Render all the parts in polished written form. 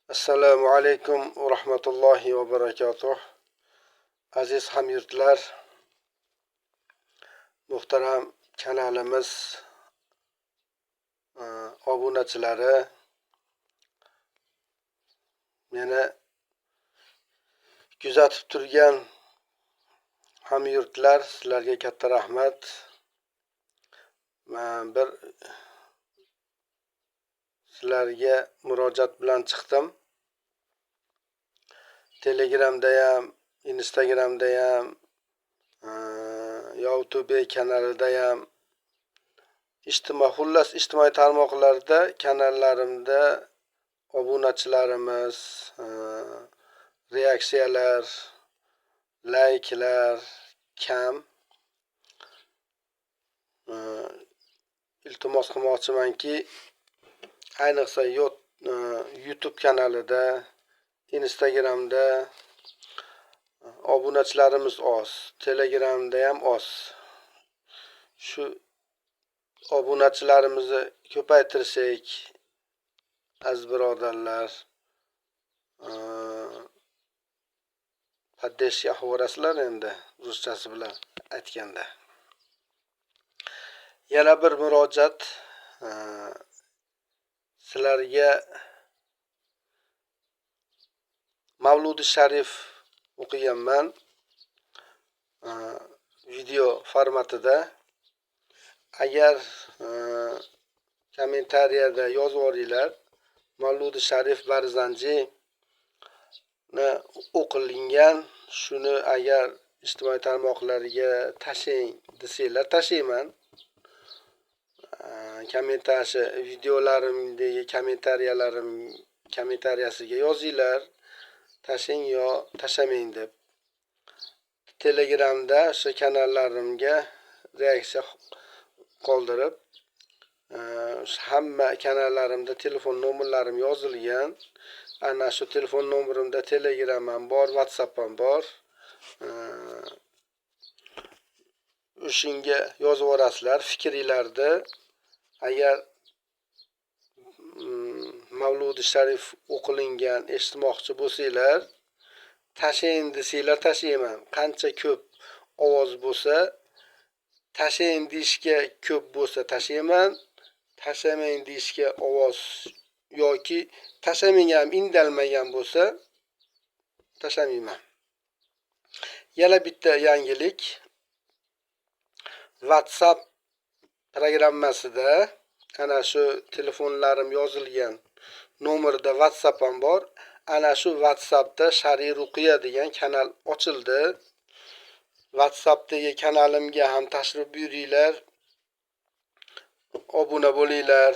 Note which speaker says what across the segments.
Speaker 1: Assalomu alaykum va rahmatullohi va barakatuh. Aziz hamyurtlar, muhtaram kanalimiz obunachilari, meni kuzatib turgan hamyurtlar, sizlarga katta rahmat. Men bir sizlarga murojaat bilan chiqdim. Telegramda ham, Instagramda ham, YouTube kanalida ham, ijtimoiy, xullas, ijtimoiy tarmoqlarda kanallarimda obunachilarimiz, reaksiyalar, layklar kam. Iltimos qilmoqchimanki, ayniqsa YouTube kanalida, Instagramda obunachilarimiz oz, Telegramda ham oz. Shu obunachilarimizni ko'paytirsak, aziz birodarlar, поддержка qilaverasizlar endi ruschasi bilan aytganda. Yana bir murojaat sizlarga. Mavludi Sharif o'qiganman video formatida. Agar kommentariyada yozib yuboringlar, Mavludi Sharif Barzanjini o'qilingan, shuni agar ijtimoiy tarmoqlarga tashlang desanglar, tashlayman. Kommentariy videolarimdagi kommentariyalarim kommentariyasiga yozinglar, tashlang yo tashlamang deb. Telegramda o'sha kanallarimga reaksiya qoldirib, hamma kanallarimda telefon nomerlarim yozilgan. Ana shu telefon nomerimda Telegram ham bor, WhatsApp ham bor. O'shanga yozib yuborasizlar fikringlarni. Agar Mavludi Sharif o'qilingan eshitmoqchi bo'lsanglar, tashlang desanglar, tashlayman. Qancha ko'p ovoz bo'lsa, tashlang deyishga ko'p bo'lsa, tashlayman. Tashlamang deyishga ovoz yoki tashlamang ham indalmagan bo'lsa, tashlamayman. Yana bitta yangilik. WhatsApp programmasida ana shu telefonlarim yozilgan nomerda WhatsApp ham bor. Ana shu WhatsAppda Shariy Ruqiya degan kanal ochildi. WhatsAppdagi kanalimga ham tashrif buyuringlar. Obuna bo'linglar.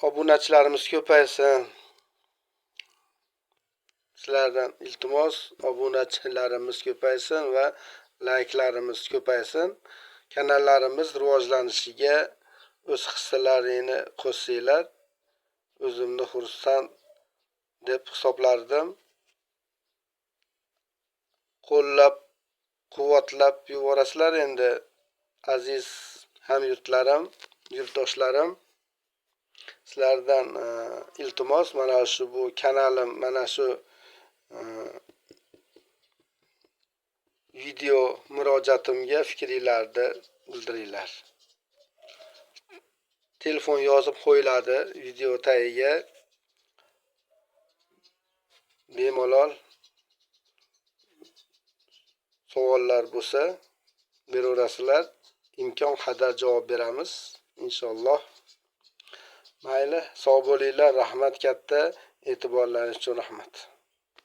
Speaker 1: Obunachilarimiz ko'paysin. Sizlardan iltimos, obunachilarimiz ko'paysin va layklarimiz ko'paysin. Kanallarimiz rivojlanishiga o'z hissalaringni qo'shsanglar, o'zimni xursand deb hisoblardim. Qo'llab quvvatlab yuborasizlar endi, aziz hamyurtlarim, yurtdoshlarim. Sizlardan iltimos, mana shu bu kanalim, mana shu video murojaatimga fikringlarni bildiringlar. Telefon yozib qo'yiladi video tagiga. Bemalol savollar bo'lsa, beraverasizlar. Imkon qadar javob beramiz inshaalloh. Mayli, sog' bo'linglar, rahmat katta, e'tiborlaringiz uchun rahmat.